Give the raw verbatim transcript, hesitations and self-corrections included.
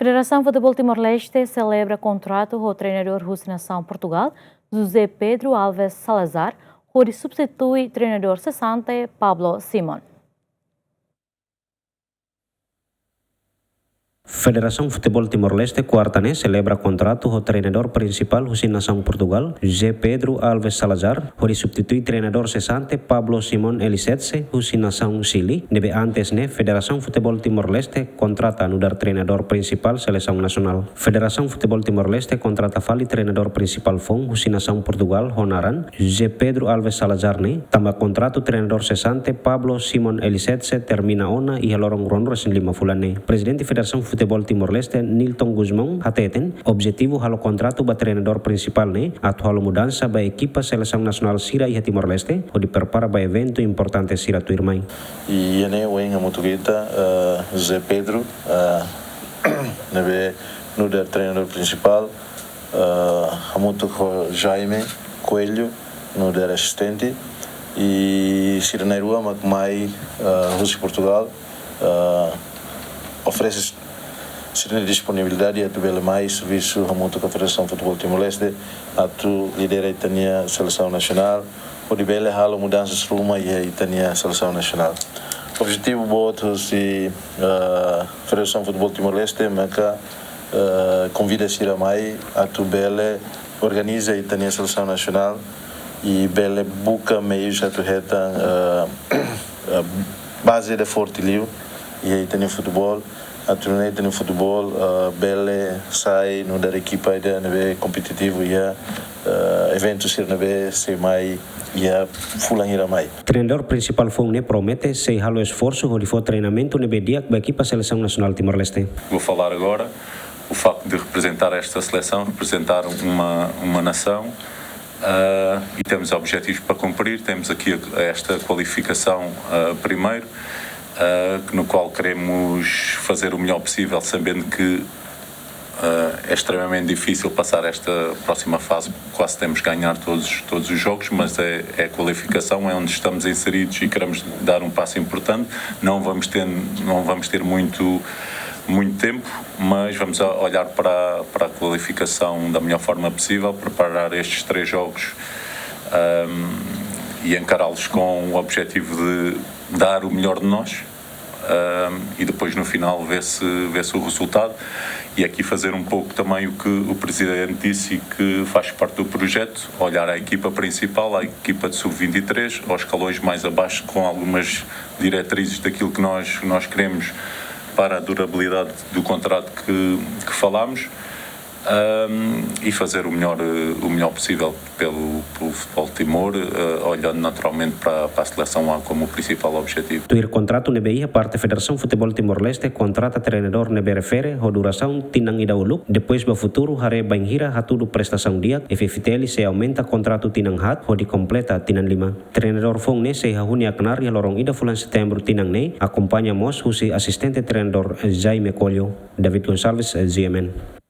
Federasaun Futeból Timor-Leste selebra kontratu ho treinadór husi nasaun Portugal, José Pedro Alves Salazar, hodi substitui treinadór sesante Pablo Simon. Federasaun Futeból Timor-Leste kuarta ne'e selebra kontratu ho treinadór prinsipál husi nasaun Portugal, José Pedro Alves Salazar, hodi substitui treinadór sesante Pablo Simon Elisetse husi nasaun Xile, ne'ebé antes ne'e Federasaun Futeból Timor-Leste kontrata nu'udar treinadór prinsipál selesaun nasionál. Federasaun Futeból Timor-Leste kontrata fali treinadór prinsipál foun husi nasaun Portugal ho naran José Pedro Alves Salazar ne'e, tanba kontratu treinadór sesante Pablo Simon Elisetse termina ona iha loron ruanulu-resin-lima fulan ne'e. Prezidente Federasaun Futeból Timor-Leste, Nilton Gusmão, hateten, objetivu halo kontratu ba treinadór prinsipál ne'e atu halo mudansa ba ekipa selesaun nasionál sira iha Timor-Leste, hodi prepara ba eventu importante sira tuirmai. I iha ne'e ohin hamutuk ita, eh, José Pedro, eh, ne'ebé nu'udar treinadór prinsipál, eh, hamutuk ho Jaime Coelho nu'udar asistente, i sira na'in-rua mak mai, eh, husi Portugal, eh, oferese sira-nia disponibilidade atu bele mai servisu hamutuk ho Federasaun Futeból Timor-Leste, atu lidera ita-nia selesaun nasionál, hodi bele halo mudansas ruma iha ita-nia selesaun nasionál. Objetivu boot husi, eh, Federasaun Futeból Timor-Leste maka, eh, konvida sira mai atu bele organiza ita-nia selesaun nasionál i bele buka meius atu hetan, eh, eh, baze ida forte liu iha ita-nia futeból, atu nune'e ita-nia futeból, eh, bele sai nu'udar ekipa ida ne'ebé kompetitivu iha, eh, eventu sira ne'ebé sei mai iha fulan hira mai. Treinadór prinsipál foun ne'e promete sei halo esforsu hodi fó treinamentu ne'ebé di'ak ba ekipa selesaun nasionál Timor-Leste. Vou falar agora o facto de representar esta seleção, representar uma, uma nação, ah, e temos objetivos para cumprir. Temos aqui a, esta qualificação, ah, primeiro, ah, no qual queremos fazer o melhor possível, sabendo que, ah, é extremamente difícil passar esta próxima fase. Quase temos que ganhar todos, todos os jogos, mas é, é a qualificação, é onde estamos inseridos e queremos dar um passo importante. Não vamos ter, não vamos ter muito, muito tempo, mas vamos a-, olhar para, para a qualificação da melhor forma possível, preparar estes três jogos, ahm, e encará-los com o objetivo de dar o melhor de nós, ahm, e depois no final vê-se, vê-se o resultado. E aqui fazer um pouco também o que o presidente disse e que faz parte do projeto, olhar à equipa principal, à equipa de sub vinte e três, aos escalões mais abaixo, com algumas diretrizes daquilo que nós, nós queremos para a durabilidade do contrato que, que falámos, ahm, e fazer o melhor, eh, o melhor possível pelo, pelo futebol de Timor, eh, olhando naturalmente para, para a seleção A como principal objetivo. Tuir kontratu ne'ebé iha, parte Federasaun Futeból Timor-Leste kontrata treinadór ne'ebé refere ho durasaun tinan ida uluk, depois ba futuru haree bainhira hatudu prestasaun di'ak, F F T L sei aumenta kontratu tinan haat hodi kompleta tinan lima. Treinadór foun ne'e sei hahú nia knaar iha loron ida fulan Setembru tinan ne'e, akompaña mós husi asistente treinadór Jaime Coelho. David Gonçalves, G M N.